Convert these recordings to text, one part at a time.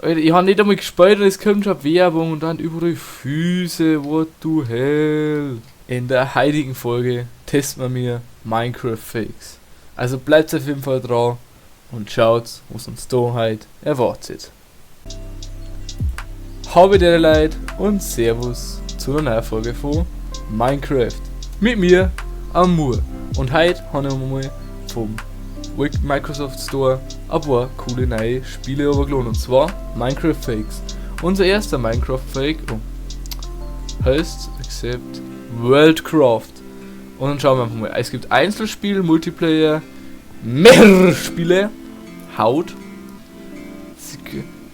Alter, ich habe nicht einmal gespielt und es kommt schon Werbung und dann überall Füße, what the hell. In der heutigen Folge testen wir mir Minecraft Fakes. Also bleibt auf jeden Fall dran und schaut, was uns da heute erwartet. Habe die Leute und Servus zu einer neuen Folge von Minecraft. Mit mir, Amur. Und heute haben wir mal vom Microsoft Store ein paar coole neue Spiele runtergeladen, und zwar Minecraft Fakes. Unser erster Minecraft Fake, oh, heißt Accept Worldcraft. Und dann schauen wir einfach mal. Es gibt Einzelspiel, Multiplayer, mehrere Spiele. Haut.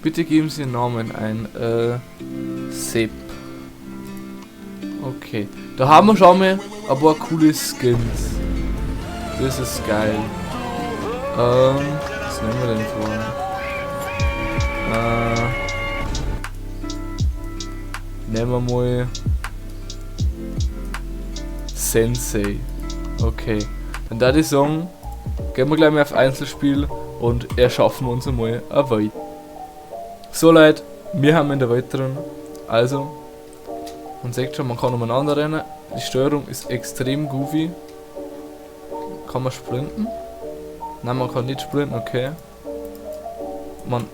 Bitte geben Sie Ihren Namen ein. Sepp. Okay. Da haben wir schon mal ein paar coole Skins. Das ist geil. Was nehmen wir denn vor? Nehmen wir mal Sensei. Okay. Dann da die sagen, gehen wir gleich mal auf Einzelspiel und erschaffen uns einmal eine Welt. So Leute, wir haben in der Welt drin. Also, man sieht schon, man kann umeinander rennen. Die Steuerung ist extrem goofy. Kann man sprinten? Nein, man kann nicht sprinten, okay. Man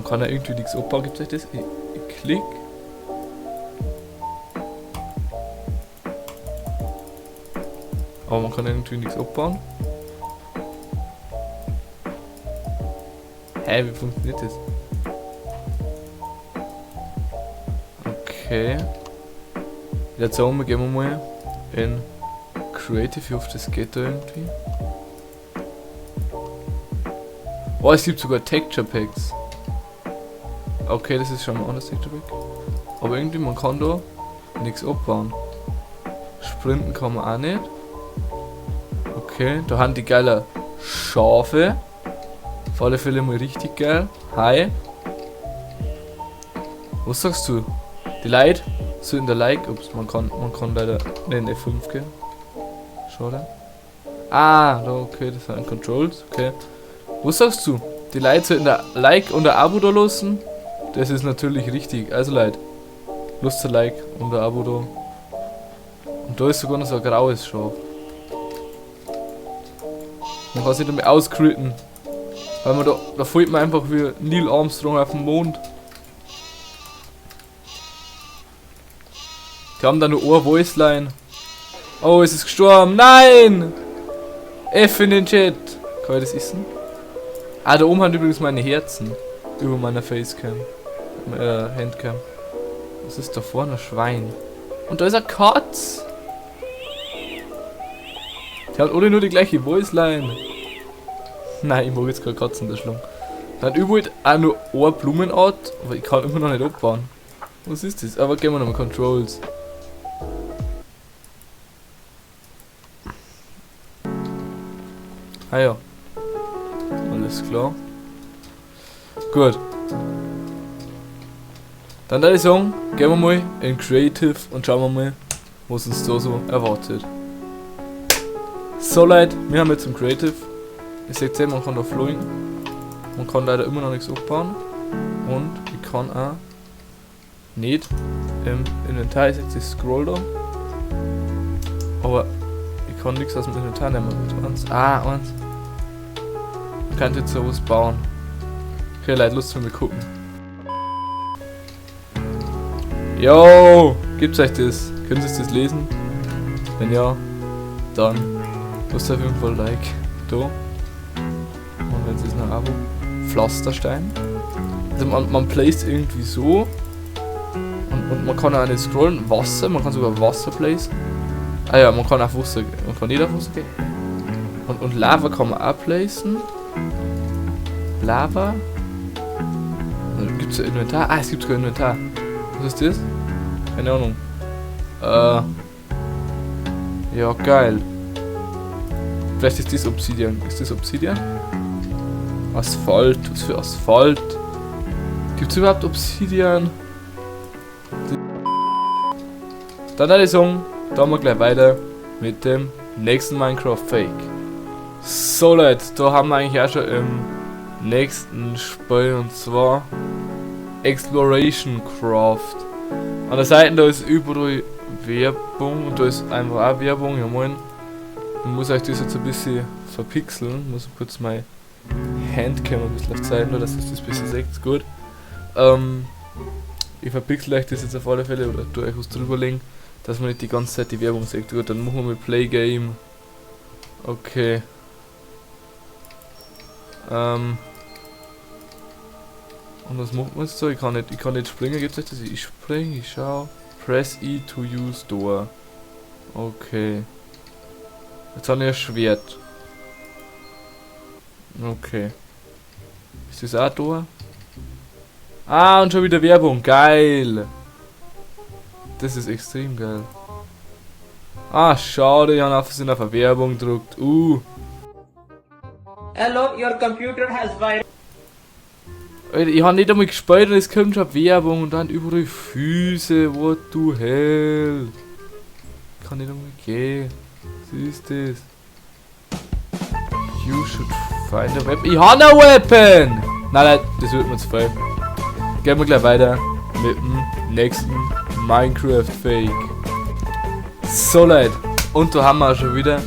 kann ja irgendwie nichts abbauen. Gibt's euch das? Ich klick. Aber man kann irgendwie nichts abbauen. Hä, wie funktioniert das? Okay. Jetzt sagen wir, gehen wir mal in Creative. Ich hoffe, das geht da irgendwie. Oh, es gibt sogar Texture Packs. Okay, das ist schon mal ein anderes Texture Pack. Aber irgendwie, man kann da nichts abbauen. Sprinten kann man auch nicht. Okay, da haben die geile Schafe. Auf alle Fälle mal richtig geil. Hi. Was sagst du? Die Leute sollten da Like. Ups, man kann leider nicht in F5 gehen. Schade. Ah, da, okay, das sind Controls. Okay. Was sagst du? Die Leute sollten da Like und ein Abo da lassen? Das ist natürlich richtig. Also Leute, lasst ein Like und ein Abo da. Und da ist sogar noch so ein graues Schaf. Man kann sich damit auskritten. Weil man da fällt man einfach wie Neil Armstrong auf den Mond. Die haben da nur eine Voiceline. Oh, es ist gestorben. Nein! F in den Chat. Kann ich das essen? Ah, da oben haben übrigens meine Herzen. Über meiner Facecam. Handcam. Was ist da vorne? Ein Schwein. Und da ist eine Katz. Die hat alle nur die gleiche Voiceline. Nein, ich mag jetzt keine Katzen, der Schlung. Dann überall auch nur eine Blumenart, aber ich kann immer noch nicht abbauen. Was ist das? Aber gehen wir nochmal Controls. Ah ja. Alles klar. Gut. Dann würde ich sagen, gehen wir mal in Creative und schauen wir mal, was uns da so erwartet. So Leute, wir haben jetzt im Creative. Ihr seht ja, man kann da fliegen. Man kann leider immer noch nichts abbauen. Und ich kann auch nicht im Inventar, ich sehe, ich scroll da. Aber ich kann nichts aus dem Inventar nehmen. Eins. Ah, eins. Ich kann jetzt sowas bauen. Okay, Leute, Lust zu mir gucken. Yo! Gibt's euch das? Können Sie das lesen? Wenn ja, dann lasst auf jeden Fall ein Like da. Und wenn es ist noch ein Abo. Pflasterstein. Also man placed irgendwie so. Und man kann auch nicht scrollen. Wasser, man kann sogar Wasser placen. Ah ja, man kann auf Wasser, man kann nicht auf Wasser gehen. Und Lava kann man auch placen. Lava. Gibt's ein Inventar? Ah, es gibt sogar Inventar. Was ist das? Keine Ahnung. Ja, geil. Vielleicht ist das Obsidian. Ist das Obsidian? Asphalt. Was für Asphalt? Gibt's überhaupt Obsidian? Dann würde ich sagen, da machen wir gleich weiter mit dem nächsten Minecraft Fake. So Leute, da haben wir eigentlich auch schon im nächsten Spiel, und zwar Exploration Craft. An der Seite da ist überall Werbung und da ist einfach auch Werbung, ja moin. Ich muss euch das jetzt ein bisschen verpixeln, muss kurz mein Handcam ein bisschen auf die Seite, nur dass ihr das ein bisschen seht, gut. Ich verpixel euch das jetzt auf alle Fälle oder tue euch was drüber legen, dass man nicht die ganze Zeit die Werbung sieht. Gut, dann machen wir mit Play Game. Okay. Und was macht man jetzt so? Ich kann nicht springen, gibt's euch das? Ich spring, ich schau. Press E to use door. Okay. Jetzt habe ich ein Schwert. Okay. Ist das auch Tor? Ah, und schon wieder Werbung. Geil. Das ist extrem geil. Ah, schade, ich habe auf eine Werbung gedrückt. Hello, your computer has virus. Alter, ich habe nicht einmal gespielt und es kommt schon Werbung und dann überall Füße. What the hell? Ich kann nicht einmal gehen. Was ist das? You should find a weapon. Ich habe eine Weapon! Nein, nein, das wird mir zu viel. Gehen wir gleich weiter mit dem nächsten Minecraft-Fake. So Leute, und da haben wir auch schon wieder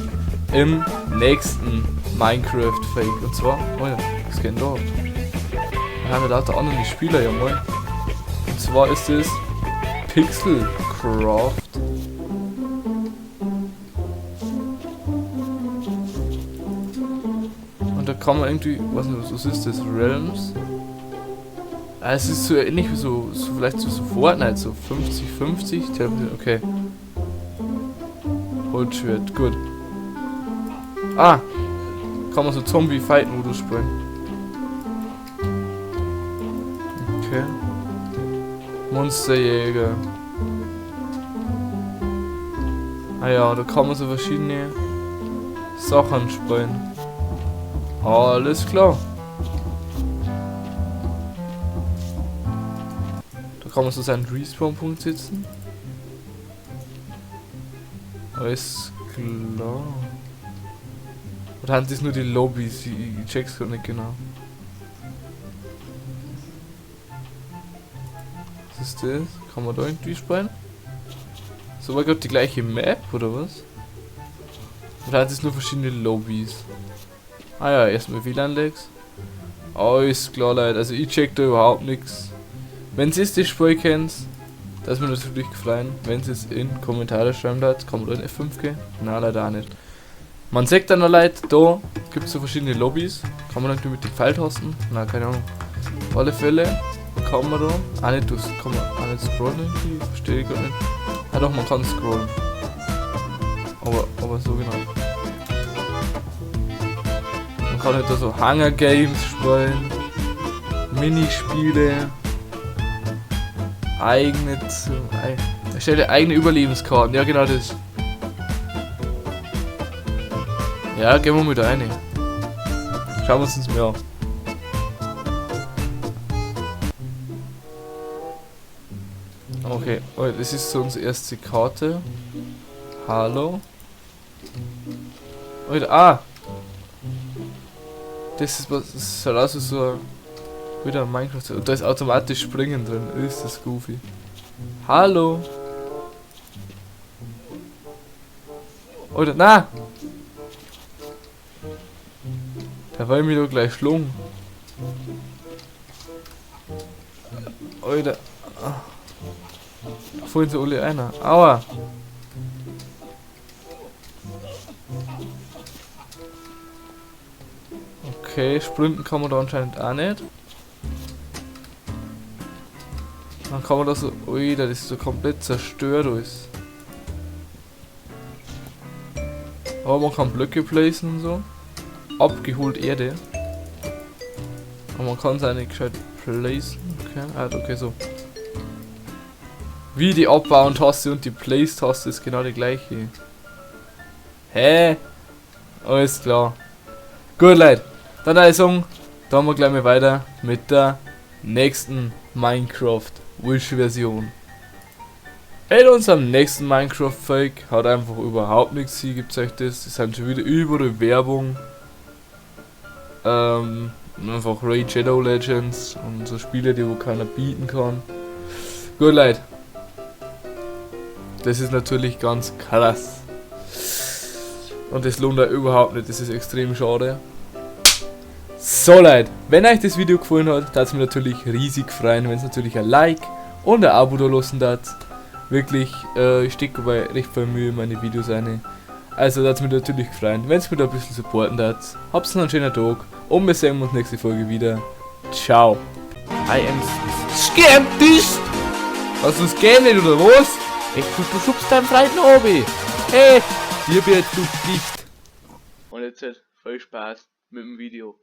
im nächsten Minecraft-Fake. Und zwar, oh ja, was geht denn da ab? Da haben wir lauter andere Spieler, ja moin. Und zwar ist es Pixelcraft. Und da kann man irgendwie, weiß nicht, was ist das? Realms? Ah, es ist so ähnlich wie so vielleicht so Fortnite, so 50-50. Okay. Holzschwert, gut. Ah! Kann man so Zombie-Fight-Modus spielen. Okay. Monsterjäger. Ah ja, da kann man so verschiedene Sachen spielen. Alles klar. Da kann man so seinen Respawn-Punkt setzen. Alles klar. Oder haben das nur die Lobbys? Ich check's gar nicht genau. Was ist das? Kann man da irgendwie spielen? So war gerade die gleiche Map, oder was? Oder haben das nur verschiedene Lobbys? Ah ja, erstmal WLAN-Lags. Alles klar, Leute. Also ich check da überhaupt nix. Wenn ihr das Spiel kennt, das würde mich natürlich freuen, wenn ihr es in Kommentare schreiben dürft. Kann man da in F5 gehen? Nein, leider auch nicht. Man sieht dann, Leute, da gibt es so verschiedene Lobbys. Kann man natürlich mit den Pfeiltasten? Nein, keine Ahnung. Auf alle Fälle kann man da auch nicht, das kann man auch nicht scrollen irgendwie, verstehe ich gar nicht. Ah doch, man kann scrollen. Aber so genau. Man kann halt da so Hunger Games spielen, Minispiele, erstelle eigene Überlebenskarten, ja genau das. Ja, gehen wir mit rein. Schauen wir uns das mal an. Okay, oh, das ist so unsere erste Karte. Hallo. Alter, ah! Das ist was, das ist halt auch so wieder Minecraft. Und da ist automatisch Springen drin. Ist das goofy. Hallo! Alter, na! Der will mich doch gleich schlagen. Alter. Da fallen sie alle einer. Aua! Okay, sprinten kann man da anscheinend auch nicht. Dann kann man da so... Ui, das ist so komplett zerstört alles. Aber man kann Blöcke placen und so. Abgeholt Erde. Aber man kann es auch nicht gescheit placen. Okay, ah, okay, so. Wie die Abbauen-Taste und die Place-Taste ist genau die gleiche. Hä? Alles klar. Gut, Leute. Dann würde ich sagen, da haben wir gleich mal weiter mit der nächsten Minecraft Wish-Version. In unserem nächsten Minecraft-Fake hat einfach überhaupt nichts hier, gibt's euch das. Das sind schon wieder überall Werbung. Einfach Raid Shadow Legends und so Spiele, die wo keiner bieten kann. Gut, Leute. Das ist natürlich ganz krass. Und das lohnt da überhaupt nicht, das ist extrem schade. So Leute, wenn euch das Video gefallen hat, darf es mich natürlich riesig freuen, wenn es natürlich ein Like und ein Abo da lassen darf. Wirklich, ich stecke bei recht viel Mühe in meine Videos rein. Also darf es mich natürlich freuen, wenn es mir da ein bisschen supporten darf. Habt noch einen schönen Tag und wir sehen uns nächste Folge wieder. Ciao. I am skeptisch. Hast du das Game nicht oder was? Echt, du schubst deinen Freund obi. Hey, dir wird du dicht. Und jetzt halt viel Spaß mit dem Video.